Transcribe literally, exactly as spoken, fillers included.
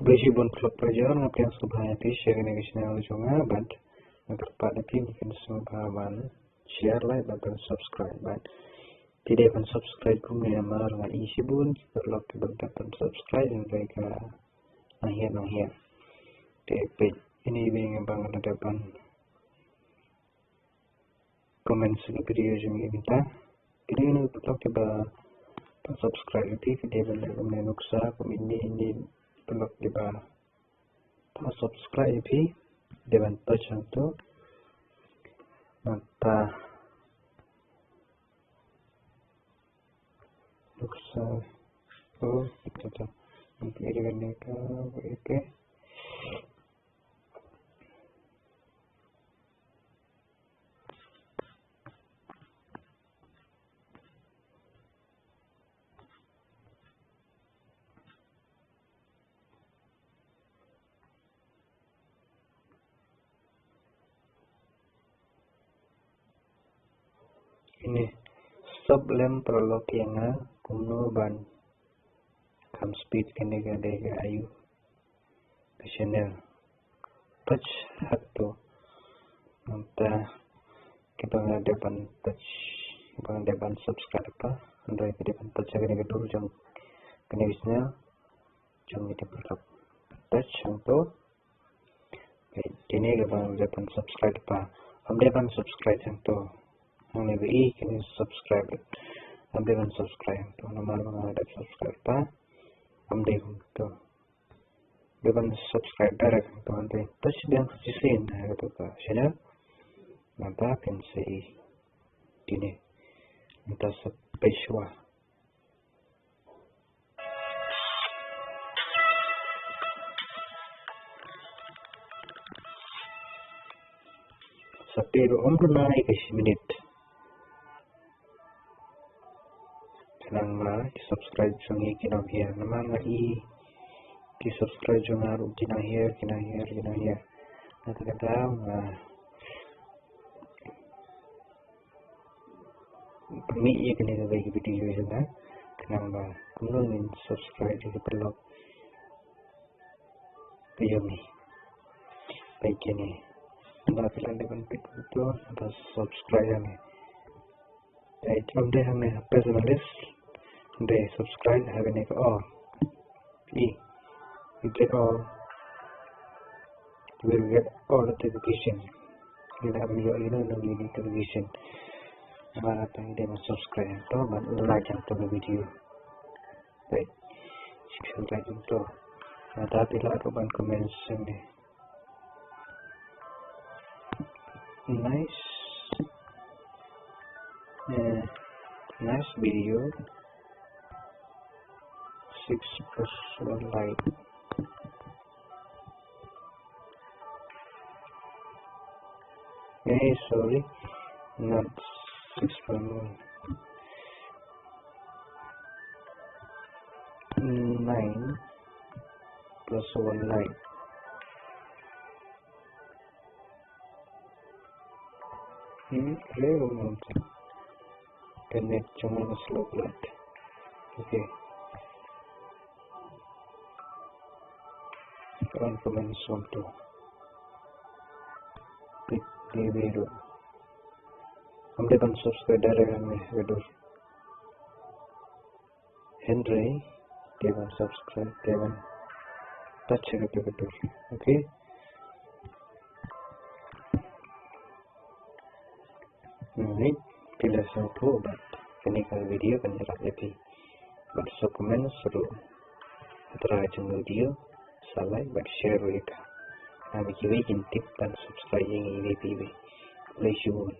Khublei shibun paralok parajor, nga pdiang sngewbha ïa phi sha kane ka channel jong nga bad nga kyrpad ïa phi, phin sngewbha ban share, like bad ban subscribe bad phi dei ban subscribe kumne namar nga i shibun ki paralok kiba dep ban subscribe hynrei ka nang hiar nang hiar. Te peit ine i ba nga dep ban comment sha ki video jong ngi mynta. Ki dei na ki paralok kiba subscribe ïa phi, phi dei ban leh kumne nuksa kum ine ine paralok kiba subscribe ïa phi, dei ban touch hangto. Nangta nuksa, oh, ita ta. Nangta ida kane ka, okay. Ine, sop lem paralok ïa nga kumno ban kham speed kane ka dei ka aiu ka channel. Touch hangto. Nangta kiba nga dei ban touch, kiba nga dei ban subscribe pa, hynrei ki dei ban touch ha kane ka dur jong kane ka channel jong ngi te paralok. Touch hangto. Kine kiba nga dei ban subscribe pa, ym dei ban subscribe hangto. Hangne ba i kine subscribe, ym dei ban subscribe hangto namar ba nga dep subscribe pa. Ym dei hangto. Dei ban subscribe direct hangto, hangto touch biang shisien ha kato ka channel. Nangta phin sa i kine. Nangta sa peit shuwa. Sa peit ba ym duna ïa ka shi minit. Khnang ba ki subscribe jong ngi ki nang hiar namar nga i ki subscribe jong nga ruh ki nang hiar, ki nang hiar, ki nang hiar. Nangta kata nga pynmih ïa kane kawei ka video jong nga khnang ba kumno ngin subscribe ïa ki paralok ka jong ngi. Peit kine. Ba phi lah dei ban peit to, ba subscribe ïa ngi. Peit, ym dei hangne ha personal list. Ym dei, subscribe ha kane ka all. I, you get all, you will get all notification. Ngi la ym ïoh ïa no notification. Namar kata ngi dei ban subscribe hangto bad like hangto ka video. Peit, subscribe hangto. Nangta phi lah ruh ban comment hangne. Nice. Eh, nice video. Six plus one like. Eh, sorry. Not six plus one. Nine plus one like. Hmm, hello, Mom. Ka net jong nga ka slow blood. Okay. Ka on comment som tu. Peit dei video. Ym dei ban subscribe direct hangne ka dur. Hynrei dei ban subscribe, dei ban touch ïa kata ka dur. Okay. Alright, phi la sngewthuh bad kane ka video kan ïarap ïa phi. Bad sa comment sa ruh ha trai jong video, sa like bad share ruh ïa ka. Naba kiwei kin tip ban subscribe ïa ngi iwei pa iwei. Khublei shibun.